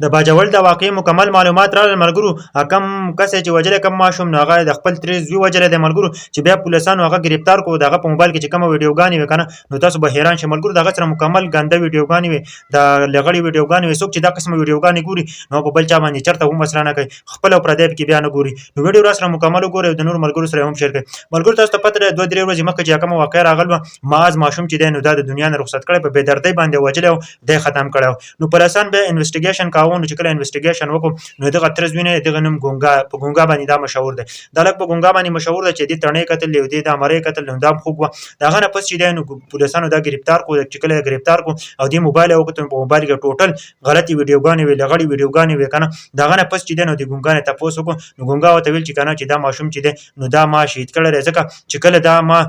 د باجوړ د واقعې مکمل معلومات راغلل ملګرو. کم کس چې وجلی کم ماشوم، نو هغه د خپل ترې زوی وجلی دی ملګرو، چې بیا پولیسانو هغه گرفتار کو. دغه په موبایل کې چې کومه ویډیوګانې وې کنه، نو تاسو به حیران شئ ملګرو. دغه سره مکمل ګنده ویډیوګانې وې، د لغړې ویډیوګانې وې. څوک چې دا قسمه ویډیوګانې ګوري، نو په بل چا باندې چرته هم مسله نه کوي، خپل او پردی پکې بیا نه ګوري. نو ویډیو را سره مکمل وګورئ او د نور ملګرو سره هم شیر کړئ ملګرو. تاسو ته پته ده، 2-3 ورځې مخکې چې کومه واقعه راغله، معاذ ماشوم چې دی، نو دا د دنیا نه رخصت کړی، په بېدردۍ باندې وژلی او دی ختم کړی. نو پولیسان به انویسټیګیشن کاوه. نو چې کله انویسټیګیشن وکړو، نو دغه تره زوی نه، دغه نوم ګونګا، په ګونګا باندې دا مشهور دی. دا لږ په ګونګا باندې مشهور دی چې دې تڼۍ کتل او دې دا مرۍ کتل، نو دا هم خوږ وه. د هغه نه پس چې دی، نو پولیسانو دا گرفتار کو. چې کله گرفتار کو او دې موبایل یې وکتل، په موبایل کې ټوټل غلطې ویډیوګانې وې، لغړې ویډیوګانې وې کنه. د هغه نه پس چې دی، نو د ګونګا نه تپوس وکړو، نو ګونګا ورته ویل چې کنه، چې دا ماشوم چې دی، نو دا ما شهید کړی دی، ځکه چې کله دا ما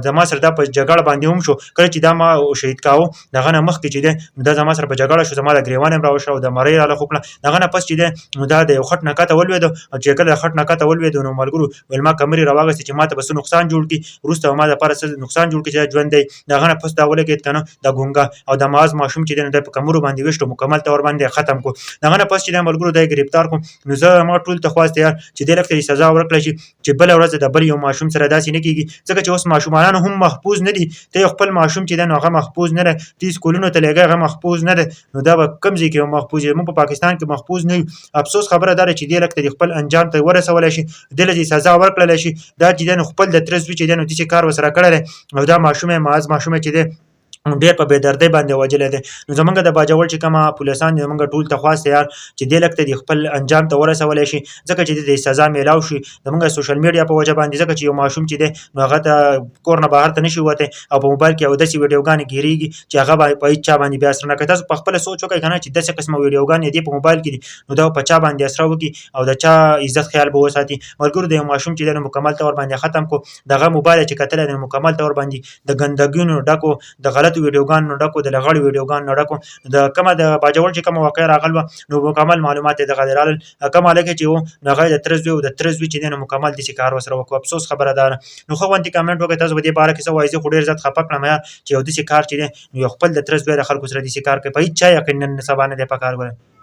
د ما سره دا په جګړه باندې هم شو، کله چې دا ما شهید کاوه، د هغه نه مخکې چې دی، نو دا زما سره په جګړه شو، زما د ګریوان هم راوشو او د مرۍ راله خوکړه. د هغه نه پس چې دی، نو دا د یو خټ نه کته ولوېده او چې کله د خټ نه کته ولوېده، نو ملګرو ویل ما کمرې راواغستې چې ما ته به څه نقصان جوړ کړي، وروسته ما دپاره څه نقصان جوړ کړي چې دا ژوند دی. د هغه نه پس دا ولګېد که نه، دا ګونګا، او د معاذ ماشوم چې دی، نو دی په کمرو باندې ویشتو، مکمل تور باندې ختم کو. د هغه نه پس چې دی ملګرو، دی ګرفتار کو. نو زه ما ټول ته خواست یار چې دې لږ ته سزا ورکړل شي، چې بله ورځ د بل یو ماشوم سره داسې نه کېږي، ځکه چې اوس ماشومانان هم محفوظ نه دي. ته یو خپل ماشوم چې دی، نو هغه محفوظ نه دی، ته سکولونو ته لېږې، هغه محفوظ نه دی، نو دا به کوم ځای کې محفوظ وي؟ موږ په پاکستان کې محفوظ نه یو. افسوس خبره دا ده چې دې لږ ته خپل انجام ته ورسولی شي، دې له سزا ورکړل شي. دا چې دی، نو خپل د تره زوی چې دی، نو داسې کار ورسره کړی دی او دا ماشوم یې، معاذ ماشوم چې دی، ډېر په بېدردۍ باندې وژلی دی. نو زمونږ د باجوړ چې کومه پولیسان دي، زمونږ ټول ته خواست یار چې دې لږ ته دې خپل انجام ته ورسولی شي، ځکه چې دې سزا میلاو شي زمونږ سوشل میډیا په وجه باندې. ځکه چې یو ماشوم چې دی، نو هغه ته کور نه بهر ته نشي وتی او په موبایل کې او داسې ویډیوګانې ګیریږي چې هغه به په هیڅ چا باندې بیا اثر نه کوي. تاسو په خپله سوچ وکړئ که نه، چې داسې قسمه ویډیوګانې دې په موبایل کې دي، نو دا په چا باندې اثر وکړي او د چا عزت خیال به وساتي؟ ملګرو، د یو ماشوم چې دی، نو مکمل طور باندې ختم کو. دغه موبایل چې کتلی دی، مکمل طور باندې د ګندګیونو ډکو، د غلطو ویډیوګانو ډکو، د لغړو ویډیوګانو ډکو. د کومه د باجوړ چې کومه واقعه راغله، نو مکمل معلومات یې دغه راغلل. کوم هلک چې وو، نو هغه د تره زوی او د تره زوی چې دی، نو مکمل داسې کار ورسره وکړو. افسوس خبره ده. نو ښه غوندې کمنټ وکړئ، تاسو په دې باره کې څه وایئ؟ زه خو ډېر زیات خفه کړم یار، چې یو داسې کار چې دی، نو یو خپل د تره زوی د خلکو سره داسې کار کوي. په هیڅ چا یقین نن سبا نه دی پکار ګوره.